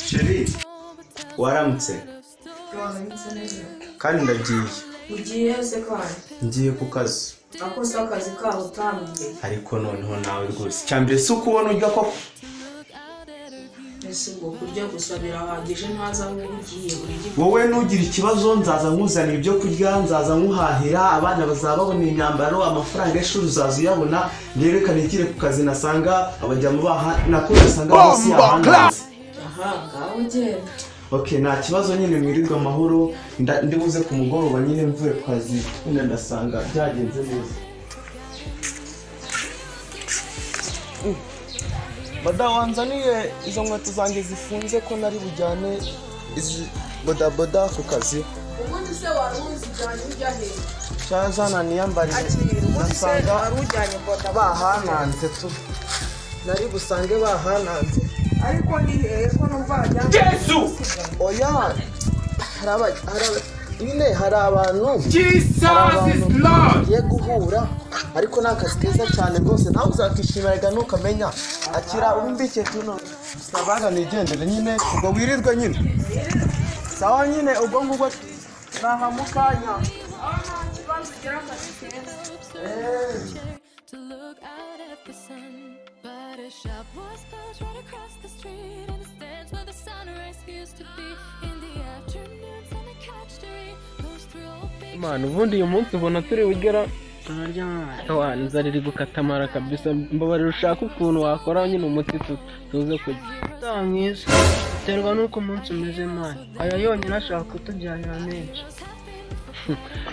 Chérie, waramutse kandi ndagiye. Ugiye se kandi? Ngiye ku kazi. Ako se akazi kaho utangiye? Ariko noneho nawe rwose cyambere si uko ubona urya koko. Ese ubwo kurya gusa birahagije ntaza aho ugiye urya? Wowe nugira ikibazo nzaza nkuzanira ibyo kurya, nzaza nkuhahira, abana bazaba babona imyambaro, amafaranga y'ishuri uzaza uyabona, ngerekane ikire ku kazi nasanga abajyamo baha nako nasanga bose yahanze. Aha ngaho ugenda. Okay, nta kibazo nyine mwirirwa amahoro, ndibuze ku mugoroba nyine mvuye ku kazi wenda ndasanga byagenze neza. Bada wanzaniye izo nkweto zanjye zifunze ko nari bujyane izi bodaboda ku kazi. Ubundi se wari uzijyanye ujya he? Cyazana niyambariye. Nasanga wari ujyanye bodaboda. Bahananze tu. Nari busange bahananze. Ariko ni hehe ko numva wajyanye? Yesu! Oya! Nyine hari abantu Jesus is Lord! Tugiye guhura ariko ni akazi keza cyane rwose nawe uzakishimira reka ntukamenya akira umbike tuno sabaga nigendere nyine ubwo wirirwe nyine sawa nyine ubwo ngubwo naha mukanya. Man, ubundi uyu munsi ubona turi bugera inzara iri gukatamara kabisa. Mbabarira ushaka ukuntu wakora nyine umuti tuze kujya. Mwiza biterwa n'uko umunsi umeze mani, aya yonyine ashaka kutubyarira menshi.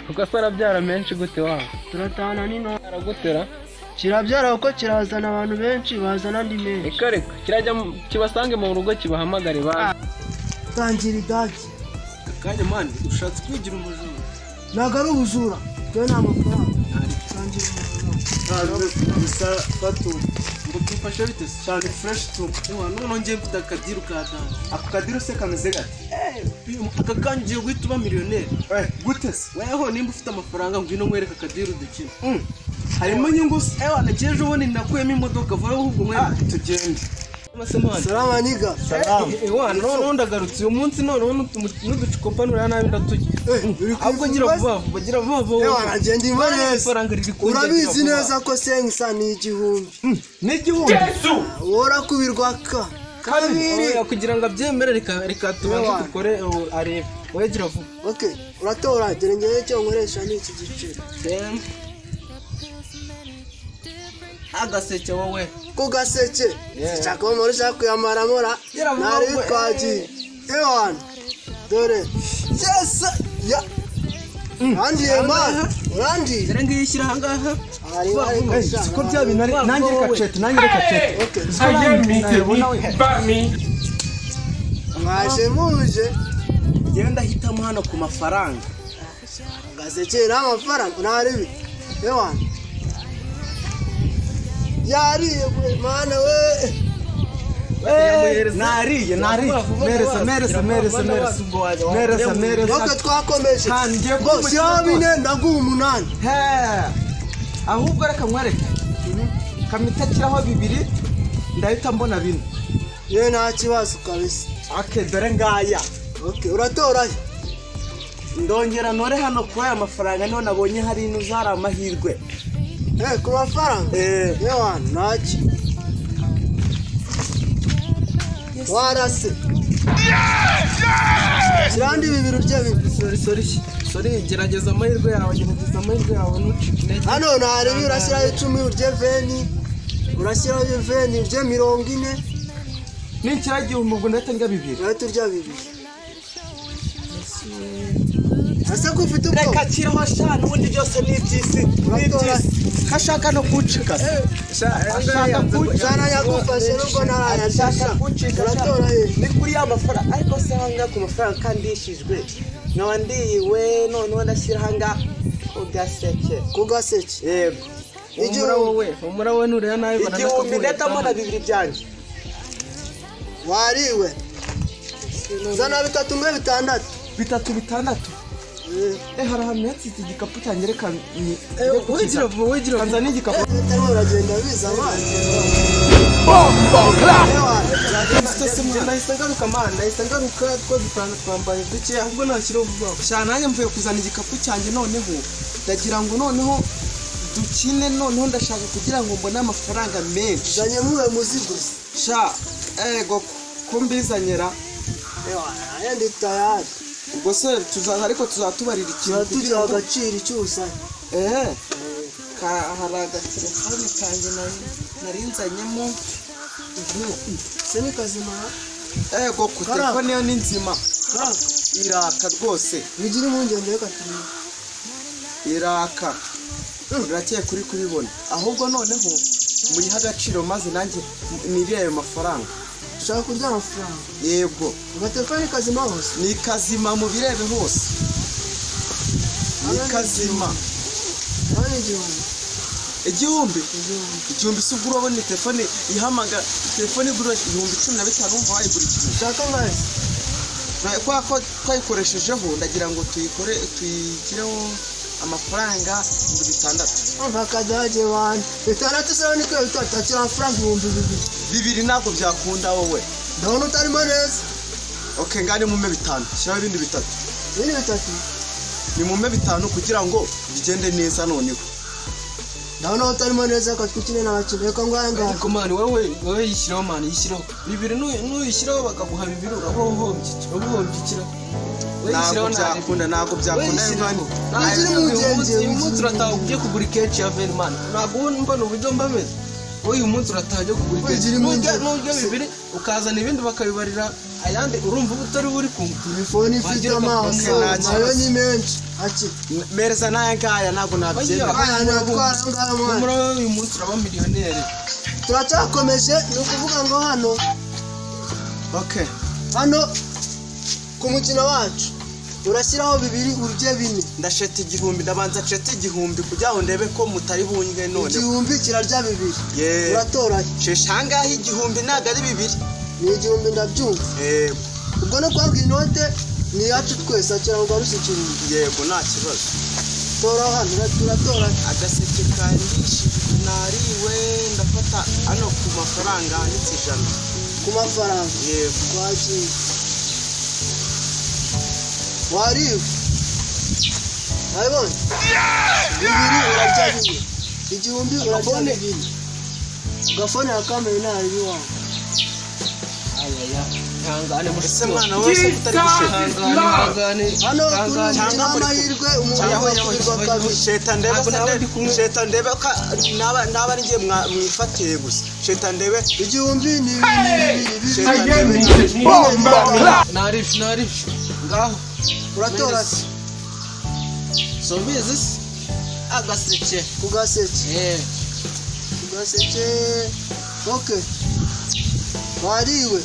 Kuko se arabyara menshi gute wa? Turatahana n'intore. Aragutera? Kirabyara kuko kirazana abantu benshi bazana andi menshi. Reka reka kirajya kibasange mu rugo kibahamagare baze. Tangira idage. Kanya mani ushatse kwigira umujura. Ntabwo ari ubujura, twe nta mafaranga. Tangira umujura. Gusa fatu ngo twifashe bite cyane fresh tu. Ewa none ngiye mfite akadiru ka danje. Ako kadiru se kameze gate? Aka kanya ugiye guhita uba miliyoneri. Gute se? Weho nimba ufite amafaranga ngwino nkwereke akadiru dukina. Harimo inyungu se? Ewa nakeje ubundi nakuyemo imodoka vuba ahubwo nkwereke. Tugende. Salama niga. Salama. Ewa none ndagarutse uyu munsi none n'uducukopa nuriya nabi ndatujya. Ahubwo gira vuba vuba gira vuba vuba. Ewa nagenda imva neza. Urabizi neza ko sensa ni igihumbi. Ni igihumbi. Yesu! Worakubirwa ka. Kabiri. Kugira ngo abyemere reka tubanze dukore arebe. Wowe gira vuba. Okay, uratora dore ngewe icyo nkoresha ni iki giceri. Agaseke wowe. Ku gaseke. Sinshaka ko ushaka kuyamaramura. Nari twagiye. Ewana. Dore. Yes! Ya. Urangiye man. Urangiye. Dore ngiyi shyira aha ngaha. Siko bya bintu nanjye reka cete, nanjye reka cete. Mwaje muje. Ngewe ndahitamo hano ku mafaranga. Agaseke n'amafaranga naribi. Ewana. Yariye mana we. Nariye nariye. Mereza mereza mereza mereza. Mereza mereza. Nuko twakomeje. Ngo shyiraho bine ndaguha umunani. Ahubwo reka nkwereke. Kamita kiraho bibiri ndahita mbona bine. Ye nta kibazo kabisa. Ake dore ngaya. Okay, uratora. Ndongera nore hano kuri aya mafaranga niho nabonye hari ino zari amahirwe. Ku mafaranga? Ewa ntacyo. Warase. Shyira bibiri urye bibiri. Sorry sorry. Sorry gerageza amahirwe yawe, gerageza amahirwe yawe ntucike intege. Hano ntarebe urashyiraho 10 urye 20. Urashyiraho 20 urye 40. Ninshyira igihumbi ubwo ndahita ndya bibiri. Urahita urya bibiri. Ese ko ufite ubwoba? Reka kiraho sha n'ubundi byose ni iby'isi. Ni iby'isi. Kashaka no kuncika. Ashaka kuncika. Jana yagufashe nubwo ntarayashaka. Uratora he? Ni kuri ya mafaranga ariko se hanga ku mafaranga kandi yishijwe. Nkaba ndiwe noneho ndashyira hanga ku gaseke. Ku gaseke? Yego. Humura wowe, humura wowe nureba nabi igihumbi ndetamo na bibiri byanjye. Wariwe. Zana bitatu mwe bitandatu. Bitatu bitandatu. Hari ahantu yatsize igikapu cyanjye reka Wigira vuba wigira vuba. Kanzana igikapu. Uragenda biza amazi. Nahise ngaruka man, nahise ngaruka two dufaranga twambaye duke ahubwo ntashyiraho vuba. Sha nanjye mvuye kuzana igikapu cyanjye noneho ndagira ngo noneho dukine noneho ndashaka kugira ngo mbone amafaranga menshi. Zanye muwe muzigo. Sha ego kumbizanyera. Ewa, ndi tayari. Ubwo se tuzaza ariko tuzatubarira ikintu kugira ngo agaciro icyusa. Hari agatelefone kanjye narinzanyemo. Se ni kazima. Ego ku telefone yo ni nzima. Iraka rwose. Bigira impungenge reka turebe. Iraka. Urakeye kuri kubibona. Ahubwo noneho muyiha agaciro maze nanjye nirire ayo mafaranga. Ushaka kurya amafaranga? Yego. Agatelefone kazima hose? Ni kazima mu birebe hose. Ni kazima. Nani igihumbi? Igihumbi? Igihumbi se ubwo urabona telefone ihamagara telefone igura 15,000 wumva wayigura igihumbi. Ushaka angahe? Kwa ko twayikoreshejeho ndagira ngo tuyikore tuyigireho amafaranga 6,000. Umva kadage wana. 6 se ni ko tutakira amafaranga 2,000. Bibiri ntabwo byakunda wowe. Ndabona utarimo neza. Okay ngani mume 5. Shyiraho ibindi 3. Ibindi 3. Ni mume 5 kugira ngo bigende neza noneho. Ndabona utarimo neza ko twikine n'abakire ko ngo anga. Ariko man wowe yishyiraho man yishyiraho. Bibiri nuyishyiraho bakaguha bibiri urabohombye. Urabohombye ikira. Ntabwo byakunda ntabwo byakunda mani. Uyu munsi urataha ugiye kugura ikeci ya Verman. Ntabwo mbona uburyo mbameze. Uyu munsi urataha ugiye kugura ikeci. Nujya bibiri ukazana ibindi bakabibarira ayandi urumva utari buri kumva. Telefone ifite amaso nayo ni menshi. Ati mereza n'aya ngaya ntabwo nabyemera. Aya natwara ngaya mwana. Muri uyu munsi uraba miliyoneri. Turacyakomeje ni ukuvuga ngo hano. Okay. Hano ku mukino wacu urashyiraho bibiri urye bine. Ndasheta igihumbi ndabanza nsheta igihumbi kugira ngo ndebe ko mutari bunywe none. Igihumbi kirarya bibiri. Uratora. Shesha angahe igihumbi ntago ari bibiri. Ni igihumbi ndabyumva. Yego. Ubwo no kwabwira inote ni yacu twese akira ngo arushyikirire. Yego nta kibazo. Tora hano turatora. Agaseke kandishijwe nariwe ndafata hano ku mafaranga handitse 100. Ku mafaranga. Yego. Twagiye. Wariwe. Ayibonye. Bibiri urarya bine. Igihumbi urarya bibiri. Agafone yakameye ntari iwawe. Ayaya. Ihangane ese mwana wese utari gusheta. Hano kuri amahirwe umuntu yakubirwa kabiri. Sheta ndebe sheta ndebe naba ari ngiye mwifatiye gusa. Sheta ndebe igihumbi ni bibiri. Sheta ndebe. Nari ngaho uratora se. So bizi se agaseke ku gaseke. Ku gaseke. Okay. Wariwe.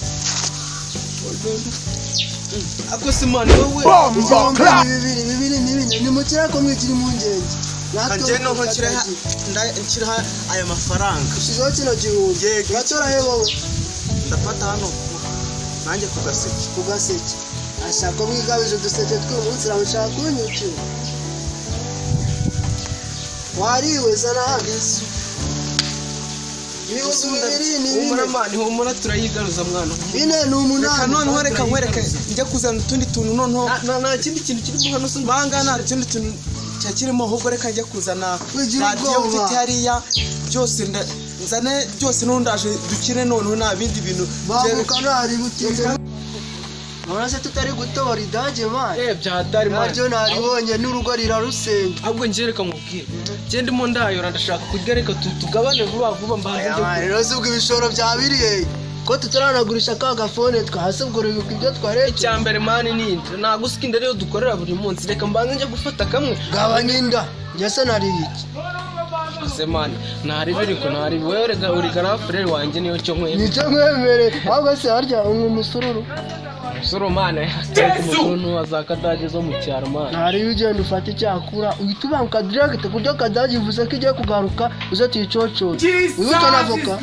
Ako se man wowe igihumbi ni bibiri bibiri ni bine ni mukira ko mwikiri impungenge. Kanje no nshyiraho aya mafaranga. Ushyizeho kino gihumbi. Uratora he wowe? Ndafata hano nanjye ku gaseke. Ku gaseke. Ashaka mwigabije uduseke tw'uyu munsi uramushaka kunyukira. Wariwe zana hano. Ibihumbi bibiri ni bine. Humura man humura turayigaruza mwana. Bine ni umunani. Reka noneho reka nkwereke njya kuzana utundi tuntu noneho. Nta kindi kintu kirimo hano se. Banga nta kindi kintu cyakirimo ahubwo reka njya kuzana radiyo mfite hariya byose nzane byose n'undaje dukine noneho nta bindi bintu. Banguka ntari butinze. Urabona se tutari gutora idage man. Byatari man. Naryo naribonye n'urugo rirarusenga. Ahubwo njye reka nkubwire. Njye ndimo ndayora ndashaka kurya reka tugabane vuba vuba mbaze njye. Rero se ubwo ibishoro byabiriye ko tutaranagurisha ka gafone twahasubwo ibyo twaretse. Icyambere man ni inda. Nagusika inda rero dukorera buri munsi reka mbanze njye gufata kamwe. Gabanya inda. Njye se nariye iki? Se man ntari ariko ntari wewe rega uri garafurere wanjye niyo cyo nkwemere. Nicyo nkwemere. Ahubwo se harya unywa umusururu. Soro mana umuntu azakadage zo mu cyaro mana. Ntari ugenda ufata icyakura uhita ubanguka direct kuryo kadage ivuze ko igiye kugaruka uze tuyicocoze. Wibuke n'avoka.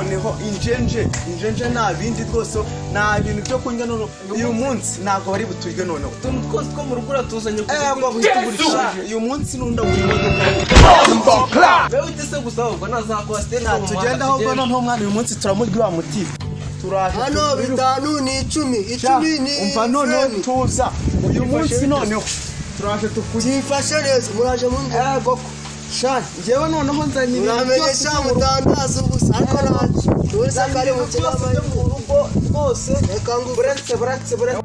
Noneho injenje injenje nta bindi rwose, nta bintu byo kurya noneho uyu munsi ntabwo bari buturye noneho. Utuntu twose two mu rugo uratuzanye. Kugurisha uyu munsi n'unda buri modoka. Wewe utese gusa ahubwo na za kwasiteri. Tugenda ahubwo noneho mwana uyu munsi turamurya wa mutipe. Hano 5 ni 10, 10 ni umva noneho tuza uyu munsi noneho turaje tukufashe neza muraje mu yego sha njyewe noneho nzanye ibintu byose mutandaza ubusa ariko ntacyo tuzi akari mu byose mu rugo rwose reka ngo buretse buretse buretse.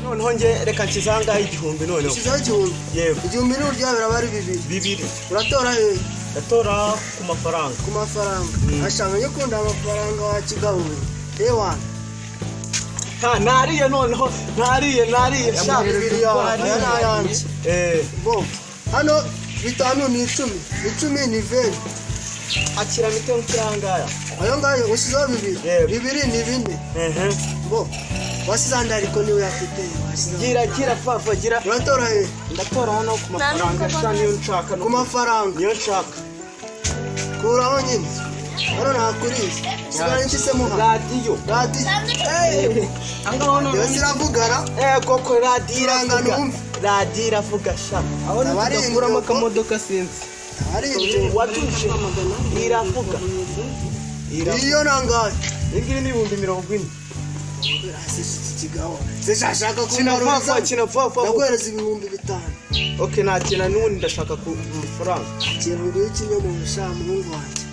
Noneho nge reka nshyize aha ngaha 1000 noneho. Nshyizeho 1000? Yego. 1000 n'urya biraba ari bibiri. Bibiri. Uratora he? Ndatora ku mafaranga. Ku mafaranga. Ashaka yo kunda amafaranga wa kigabuwe. Ewa. Ha nariye noneho nariye nariye sha bibiri yawe nayanjye. Bo. Hano 5 ni 10, 10 ni 20. Akira mite nk'angaya. Ayo ngayo ushyizeho bibiri. Bibiri ni 4. Bo. Wasizanda ariko niwe afite. Gira gira fafa gira. Uratora he? Ndatora hano ku mafaranga sha niyo nshaka. Ku mafaranga niyo nshaka. Kuraho nyine. Hano nakuriye. Sigara nshise muha. Radio. Radio. Angaho none. Yo ziravugara. Koko radio iravuga. Radio iravuga sha. Aho nitudakuramo akamodoka sinzi. Ari ibyo wabyumvise. Iravuga. Iyo nangaye. Ingiri ni 40,000. Sishashaka kumururiza kinapfa ndaguhereza 5000. Okay nakina n'ubundi ndashaka ku mafaranga. Kintu nguye ikinyomoro sha muhungu wanjye.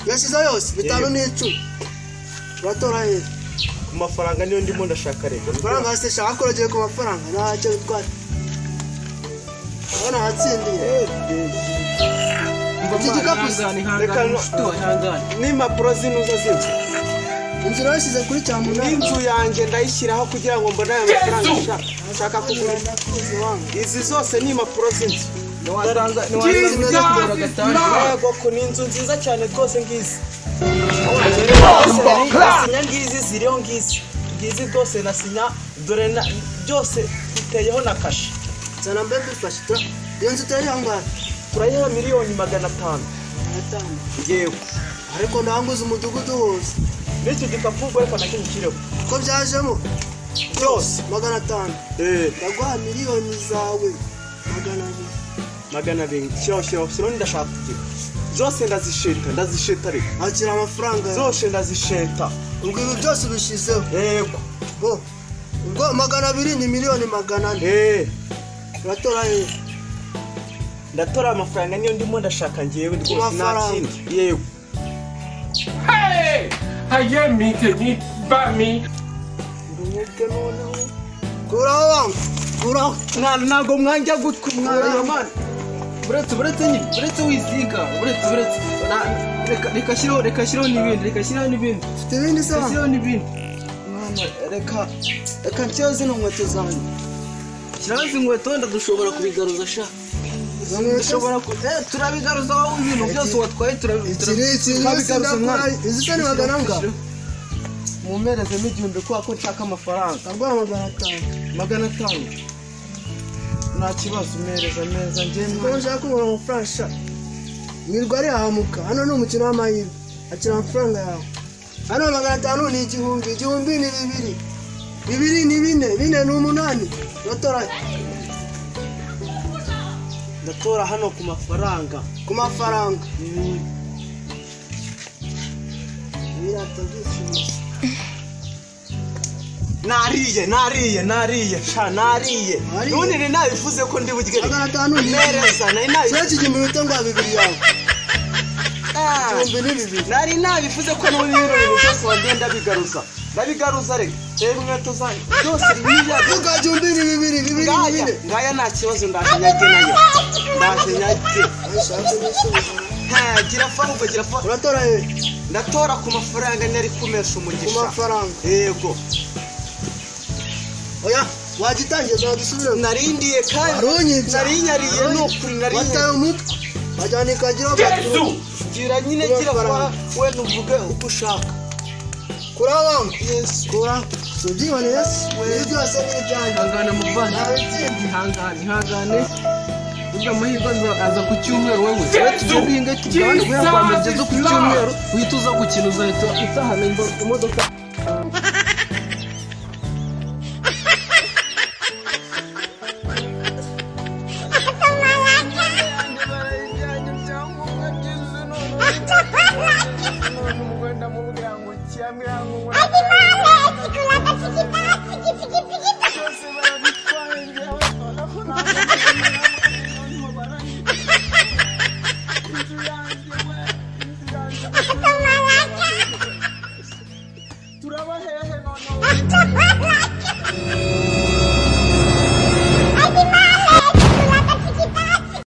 Yashize yose 5 ni 10. Uratora he? Ku mafaranga niyo ndimo ndashaka reka. Amafaranga se shaka korogeye ku mafaranga ntacyo bitwara. Abana hatsindiye. Iki gikapu reka n'impapuro zinuza zinzu. Inzu nashyize kuri cyamunara. Inzu yanjye ndayishyiraho kugira ngo mbone ayo mafaranga nshaka kugura. Izi zose ni impapuro z'inzu. Yego ni inzu nziza cyane rwose ngizi. Nasinya ngizi ziriho ngizi. Ngizi rwose nasinya dore byose biteyeho na kashe. Zana mbe mbifashe. Iyo nzu turayiha angahe? Turayiha 500,000,000. Yego. Ariko ndanguza umudugudu wose. N'icyo gikapu ubwo ariko nacyo nshyireho. Ko byajemo? Byose. 500. Ndaguha miliyoni zawe 200. 200. Shyiraho shyiraho shyiraho ndashaka kugira. Zose ndazisheta ndazisheta ariko. Akira amafaranga. Zose ndazisheta. Ubwo ibi byose ubishyizeho. Yego. Bo. Ubwo 200 ni 400,000,000. Uratora he? Ndatora amafaranga niyo ndimo ndashaka ngewe rwose nta kindi. Yego. Hey! Aye mi teni ba mi. Ndumubwe noneho. Kuraho wangu. Kuraho. Ntago mwanjya gutwi mwana man. Buretse buretse nyine, buretse wisiga, buretse buretse. Reka shyiraho reka shyiraho n'ibindi, reka shyiraho n'ibindi. Ufite ibindi se? Reka shyiraho n'ibindi. Mwana reka reka nshyiraho zino nkweto zanjye. Shyiraho izi nkweto wenda dushobora kubigaruza sha. Dushobora ku turabigaruza aho ibintu byose watwaye turabigaruza mwana. Izi se ni magana angahe? Mumerezemo 1000 kubera ko nshaka amafaranga. Ndaguha 500. 500. Nta kibazo umereza meza njye ntabwo nshaka kubona amafaranga sha. Mwirwa ari hamuka. Hano ni umukino w'amahirwe. Akira amafaranga yawe. Hano 500 ni 1000, 1000 ni 2. 2 ni 4, 4 ni 8. Uratora. Ndatora hano ku mafaranga. Ku mafaranga. Biratabyishimiye. Nariye nariye nariye sha nariye. None ni nabivuze ko ndi bugere. 500 ni mereza nari nabivuze. Cyo igihumbi utangwa 2 yawe. 1000 ni 2. Nari nabivuze ko n'ubu ibintu byose wagenda bigaruza. Ndabigaruza reka. Reba inkweto zanjye. Byose biriya. Vuga igihumbi ni bibiri, bibiri ni bine. Ngaya nta kibazo ndaje nyajye nayo. Ndaje nyajye. Ha, gira fa ahubwo gira fa. Uratora he? Ndatora ku mafaranga nari kumesha umugisha. Ku mafaranga. Yego. Oya, wagitangiye zadusubire. Narindiye kandi. Narinyariye nukuri narinyariye. Wataye umutwe. Wajyana ikagira Yesu! Gira nyine gira fa we nuvuge uko ushaka. Kura wangu. Yesu. Kura. Subyibone Yesu. Ibi byose ni ibyanjye. Ihangane muvandimwe. Ihangane, ihangane. Ubwo amahirwe aza ku cyumweru wowe. Tujye guhinga tugabane guhera kwa mbere ugeze ku cyumweru uhita uza gukina uzahita utahana imodoka.